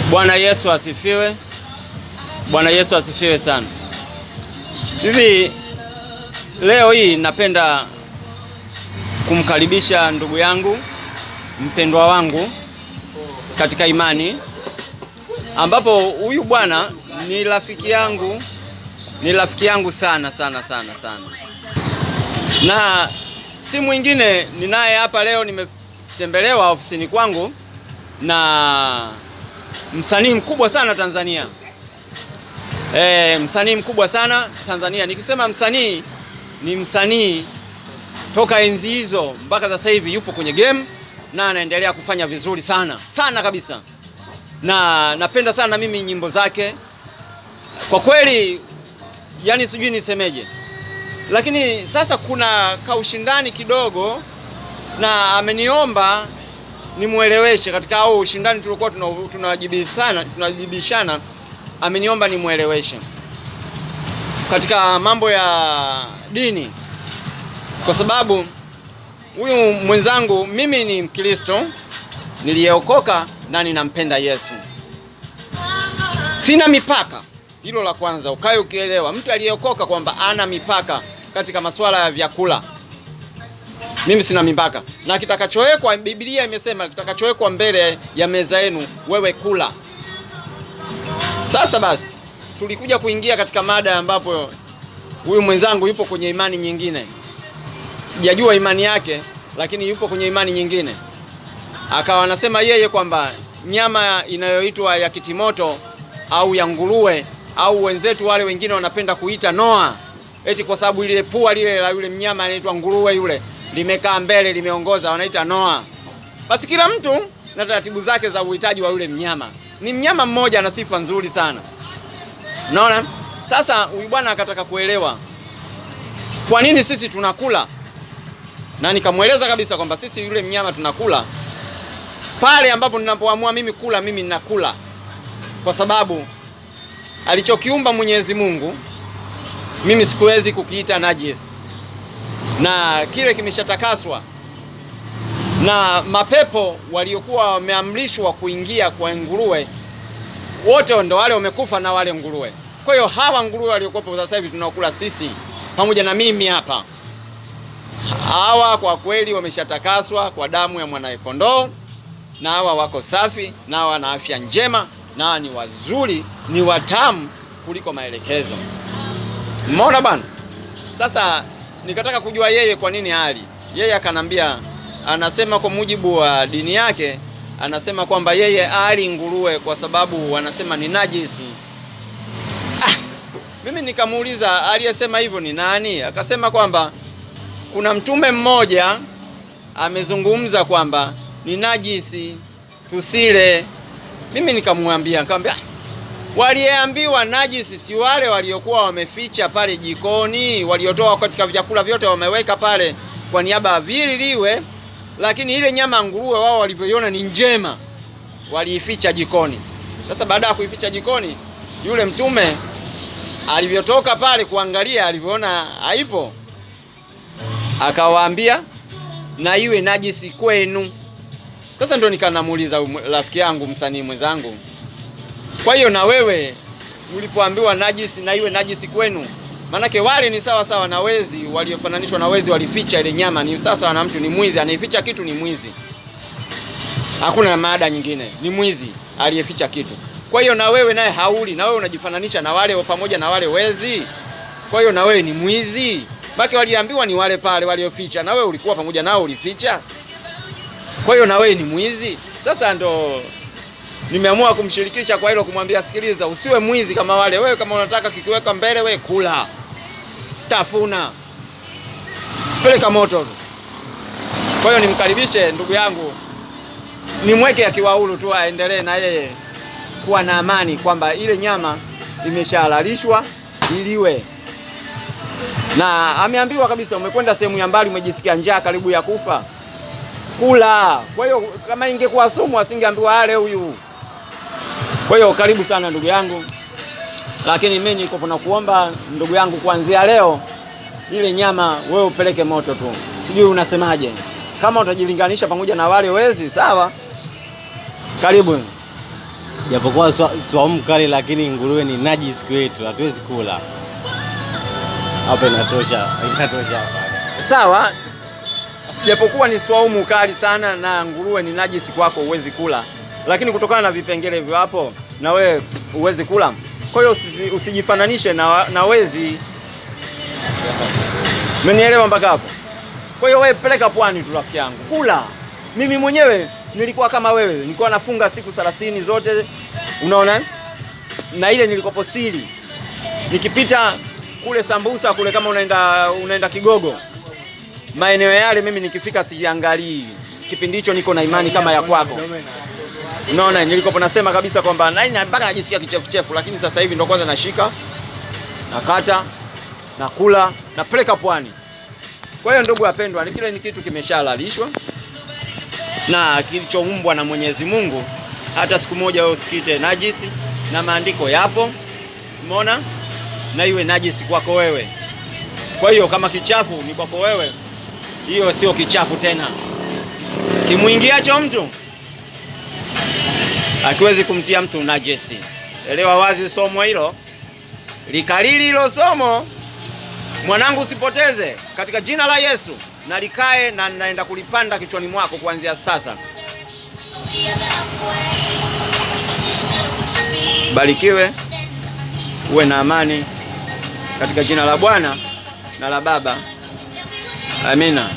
Bwana Yesu asifiwe. Bwana Yesu asifiwe sana. Hivi leo hii napenda kumkaribisha ndugu yangu mpendwa wangu katika imani, ambapo huyu bwana ni rafiki yangu, ni rafiki yangu sana sana sana sana, na si mwingine ninaye hapa leo. Nimetembelewa ofisini kwangu na msanii mkubwa sana Tanzania. Msanii mkubwa sana Tanzania. Nikisema msanii ni msanii toka enzi hizo mpaka sasa hivi yupo kwenye game na anaendelea kufanya vizuri sana sana kabisa, na napenda sana mimi nyimbo zake kwa kweli, yani sijui nisemeje, lakini sasa kuna kaushindani kidogo, na ameniomba nimueleweshe katika au ushindani tulikuwa tunajibishana, ameniomba nimueleweshe katika mambo ya dini, kwa sababu huyu mwenzangu mimi ni Mkristo niliyeokoka na ninampenda Yesu. Sina mipaka, hilo la kwanza ukae ukielewa, mtu aliyeokoka kwamba ana mipaka katika masuala ya vyakula. Mimi sina mipaka, na kitakachowekwa, Biblia imesema kitakachowekwa mbele ya meza yenu wewe kula. Sasa basi, tulikuja kuingia katika mada ambapo huyu mwenzangu yupo kwenye imani nyingine, sijajua imani yake, lakini yupo kwenye imani nyingine. Akawa anasema yeye kwamba nyama inayoitwa ya kitimoto au ya nguruwe au wenzetu wale wengine wanapenda kuita noa, eti kwa sababu ile pua lile la yule mnyama anaitwa nguruwe yule limekaa mbele limeongoza, wanaita noa. Basi kila mtu na taratibu zake za uhitaji wa yule mnyama. Ni mnyama mmoja ana sifa nzuri sana, unaona. Sasa huyu bwana akataka kuelewa kwa nini sisi tunakula, na nikamweleza kabisa kwamba sisi yule mnyama tunakula pale ambapo ninapoamua mimi kula, mimi ninakula kwa sababu alichokiumba Mwenyezi Mungu mimi sikuwezi kukiita najis, na kile kimeshatakaswa na mapepo waliokuwa wameamrishwa kuingia kwa nguruwe wote ndo wale wamekufa na wale nguruwe. Kwa hiyo hawa nguruwe waliokuwepo sasa hivi tunaokula sisi pamoja na mimi hapa, hawa kwa kweli wameshatakaswa kwa damu ya mwanakondoo, na hawa wako safi, na hawa wana afya njema, na hawa ni wazuri, ni watamu kuliko maelekezo. Umeona bana? Sasa nikataka kujua yeye kwa nini hali yeye akanambia, anasema kwa mujibu wa dini yake, anasema kwamba yeye ali nguruwe kwa sababu wanasema ni najisi. Mimi nikamuuliza aliyesema hivyo ni nani? Akasema kwamba kuna mtume mmoja amezungumza kwamba ni najisi tusile. Mimi nikamwambia, nikamwambia waliambiwa najisi si wale waliokuwa wameficha pale jikoni, waliotoa katika vyakula vyote wameweka pale kwa niaba ya viliwe, lakini ile nyama nguruwe wao walivyoiona ni njema waliificha jikoni. Sasa baada ya kuificha jikoni, yule mtume alivyotoka pale kuangalia, alivyoona haipo, akawaambia na iwe najisi kwenu. Sasa ndo nikanamuuliza rafiki yangu msanii mwenzangu, kwa hiyo na wewe ulipoambiwa najisi na iwe najisi kwenu, manake wale ni sawa sawa na wezi waliofananishwa na wezi walificha ile nyama, ni sawa sawa na mtu ni mwizi, anaificha kitu ni mwizi, hakuna maada nyingine, ni mwizi aliyeficha kitu. Kwa hiyo na wewe naye hauli, na wewe unajifananisha na wale pamoja na wale wezi, kwa hiyo na wewe ni mwizi. Maki waliambiwa ni wale pale walioficha, na wewe ulikuwa pamoja nao ulificha, kwa hiyo na wewe ni mwizi. Sasa ndo nimeamua kumshirikisha kwa hilo, kumwambia sikiliza, usiwe mwizi kama wale. Wewe kama unataka kikiweka mbele, wewe kula, tafuna, peleka moto. Kwa hiyo nimkaribishe ndugu yangu, nimweke akiwa huru tu, aendelee na yeye kuwa na amani kwamba ile nyama imeshahalalishwa iliwe, na ameambiwa kabisa, umekwenda sehemu ya mbali, umejisikia njaa karibu ya kufa, kula. Kwa hiyo kama ingekuwa sumu asingeambiwa ale huyu. Kwa hiyo karibu sana ndugu yangu, lakini mimi niko na kuomba ndugu yangu, kuanzia leo ile nyama wewe upeleke moto tu, sijui unasemaje. Kama utajilinganisha pamoja na wale wezi sawa, Karibu. Japokuwa swaumu kali, lakini nguruwe ni najisi kwetu, hatuwezi kula. Hapa inatosha, inatosha hapa. Sawa, japokuwa ni swaumu kali sana na nguruwe ni najisi kwako, huwezi kula, lakini kutokana na vipengele hivyo hapo na wewe huwezi kula. Kwa hiyo usijifananishe na wezi. Umenielewa mpaka hapo? Kwa hiyo wewe peleka pwani tu rafiki yangu, kula. Mimi mwenyewe nilikuwa kama wewe, nilikuwa nafunga siku 30 zote, unaona, na ile nilikopo siri, nikipita kule sambusa kule, kama unaenda Kigogo, maeneo yale, mimi nikifika siangalii. Kipindi hicho niko na imani kama ya kwako, unaona, nilikopo nasema kabisa kwamba na mpaka najisikia kichefuchefu, lakini sasa hivi ndo kwanza nashika, nakata, nakula, napeleka pwani. Kwa hiyo ndugu wapendwa, kile ni kitu kimeshahalalishwa na kilichoumbwa na Mwenyezi Mungu, hata siku moja wewe usikite najisi, na maandiko yapo, umeona, na iwe najisi kwako wewe. Kwa hiyo kama kichafu ni kwako wewe, hiyo sio kichafu tena. Kimuingiacho mtu akiwezi kumtia mtu najisi. Elewa wazi somo hilo, likalili hilo somo mwanangu, usipoteze katika jina la Yesu, na likae na naenda kulipanda kichwani mwako kuanzia sasa. Barikiwe, uwe na amani katika jina la Bwana na la Baba. Amina.